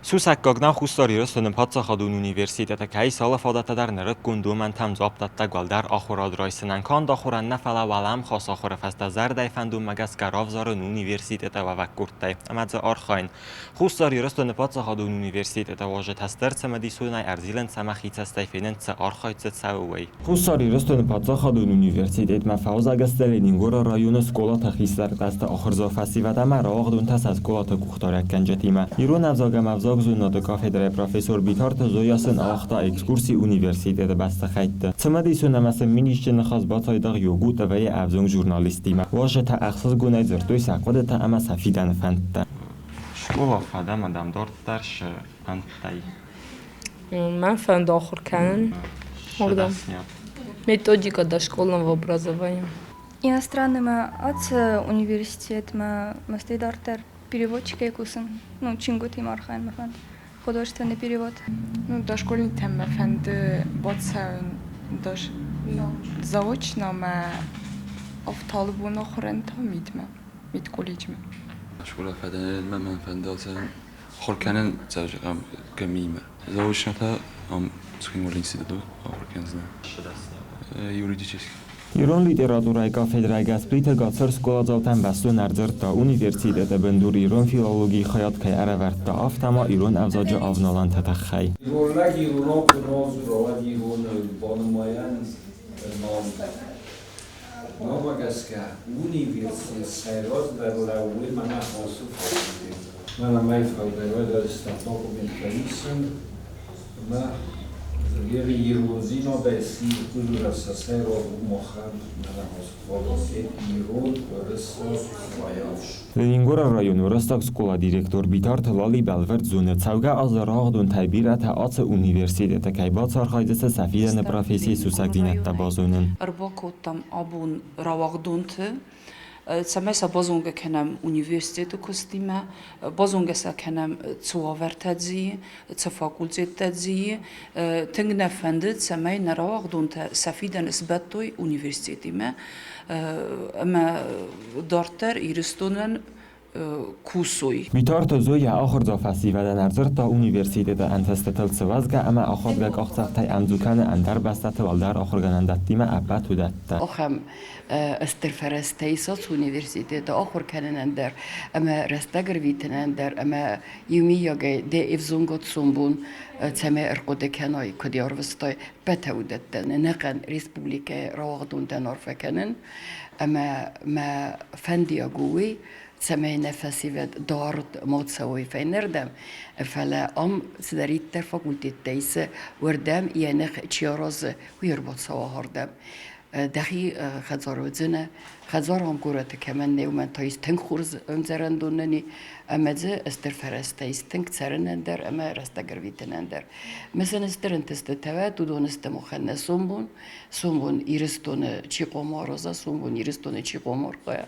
Сусӕггаг нӕу, Хуссар Ирыстоны паддзахадон университеты кӕй ис алы фадӕттӕ дӕр нырыккон домӕнтӕм дзуапдӕттӕг уӕлдӕр ахуырад райсынӕн канд ахуырӕн нӕ, фӕлӕ уӕлӕмхас ахуыры фӕстӕ зӕрдӕйы фӕндонмӕ гӕсгӕ равзарын университеты уӕвӕг къордтӕй ӕмӕ дзы архайын. Хуссар Ирыстоны паддзахадон университеты уазджытӕ стыр цымыдисонӕй ӕрзилынц ӕмӕ хицӕстӕй фенынц, цы архайд дзы цӕуы, уый. Хуссар Ирыстоны паддзахадон университетмӕ фӕузагӕстӕ Ленингоры районы скъолаты хистӕр кълӕсты ахуырдзау фӕсивӕд ӕмӕ рауагъдонтӕ сӕ скъолаты къухдариуӕггӕнджытимӕ. Ирон ӕвзаг ӕмӕ ӕвзагзонынады кафедрӕйы профессор Битарты Зоя сын ауагъта экскурси университеты бӕстыхӕйтты. Цымыдисон ӕмӕ сын мидисджын ныхас бацайдагъ Йогу ТВ-йы ӕвзонг журналисттимӕ. Уазджытӕ ӕхсызгонӕй дзырдтой сӕ хъуыдытӕ ӕмӕ сӕ фидӕны фӕндтӕ. Скъола фӕдӕм адӕм дарддӕр сы фӕндтӕй. Мӕн фӕнды ахуыр кӕнын. Уырдӕм. Методика дошкольного образования. Иностранный мӕ ацы университетмӕ мӕстӕй дарддӕр переводчикӕй кусын. Ну, чингуытимӕ архайын мӕ фӕнды. Художественный перевод. Ну, дошкольниктӕм мӕ фӕнды бацӕуын заочно мӕ ӕфталыбон ахуырӕн та мидмӕ, мидколледжмӕ. Скъола фӕдӕн мӕ фӕнды ахуыр кӕнын кӕмимӕ. Заочно та ам Цхинвалы институты ахуыр кӕндзынӕн. Юридический. Ирон литературӕйы кафедрӕйы Гасприты Гацыр скъоладзаутӕн бӕстон ӕрдзырдта, университеты бындур ирон филологийы хайад кӕй ӕрӕвӕрдта, афтӕ ма ирон ӕвзаджы авналӕнты тыххӕй. Ирон лӕг иронау куы нал дзура, уӕд ирон банымайӕн нал. Мӕнмӕ гӕсгӕ, университет сӕйрагдӕр лӕууы мӕнӕ ацы факультеты. Мӕнӕ мӕй фалдӕр райдайдзыстӕм документтӕ исын ӕмӕ ирондзинадӕй ци культурӕ сӕ сӕйраг у махӕн мӕнӕ ацы факультет ирон, уырыссаг, славян. Ленингоры районы уырыссаг скъола директор Битарты Лали бӕлвырд зоны, цӕугӕ азы рауагъдонтӕй бирӕтӕ ацы университеты кӕй бацархайдзысты сӕ фидӕны профессийы сусӕгдзинӕдтӕ базонын. Ӕрбакодтам абон рауагъдонты, цӕмӕй сӕ базонгӕ кӕнӕм университеты куыстимӕ, базонгӕ сӕ кӕнӕм, цы уавӕртӕ дзы цы факультеттӕ дзы Тынг нӕ фӕнды, цӕмӕй нӕ рауагъдонтӕ сӕ фидӕн сбӕттой университетимӕ ӕмӕ дарддӕр Ирыстонӕн кусой. Битарты Зоя ахуырдзау фӕсивӕдӕн ӕрдзырдта университеты ӕнтыстытыл цы уӕзгӕ ӕмӕ ахадгӕ къахдзӕфтӕй ӕмдзу кӕны ӕндӕр бӕстӕты уӕлдӕр ахуыргӕнӕндӕттимӕ, ӕппӕт уыдӕттӕ. Ахӕм стыр фӕрӕзтӕ ис университеты ахуыр кӕнынӕн дӕр ӕмӕ рӕстӕг ӕрвитынӕн дӕр ӕмӕ иумийагӕй де ӕвзонгад сомбон цӕмӕй ӕрхъуыды кӕной, куыд ӕрвыстой, ӕппӕт уыдӕттӕн ӕнӕхъӕн республикӕйы рауагъдонтӕн арфӕ кӕнын ӕмӕ мӕ фӕндиаг у уый, цӕмӕй нӕ фӕсивӕд дард ма цӕуой фӕйнӕрдӕм, фӕлӕ ам цыдӕриддӕр факультеттӕ ис, уырдӕм йӕ ных чи аразы, уый ӕрбацӕуа ардӕм. Дӕхи хӕдзар уыдзынӕ, хӕдзар ам горӕты кӕмӕн нӕй, уымӕн та ис тынг хорз ӕмдзӕрӕндонӕн и, ӕмӕ дзы стыр фӕрӕзтӕ ис тынг цӕрынӕн дӕр ӕмӕ рӕстӕг ӕрвитынӕн дӕр. Мысын стыр ӕнтыстытӕ уӕд, уыдон сты махӕн нӕ сомбон, сомбон Ирыстоны чи хъуамӕ араза, сомбон Ирыстоны чи хъуамӕ архайа.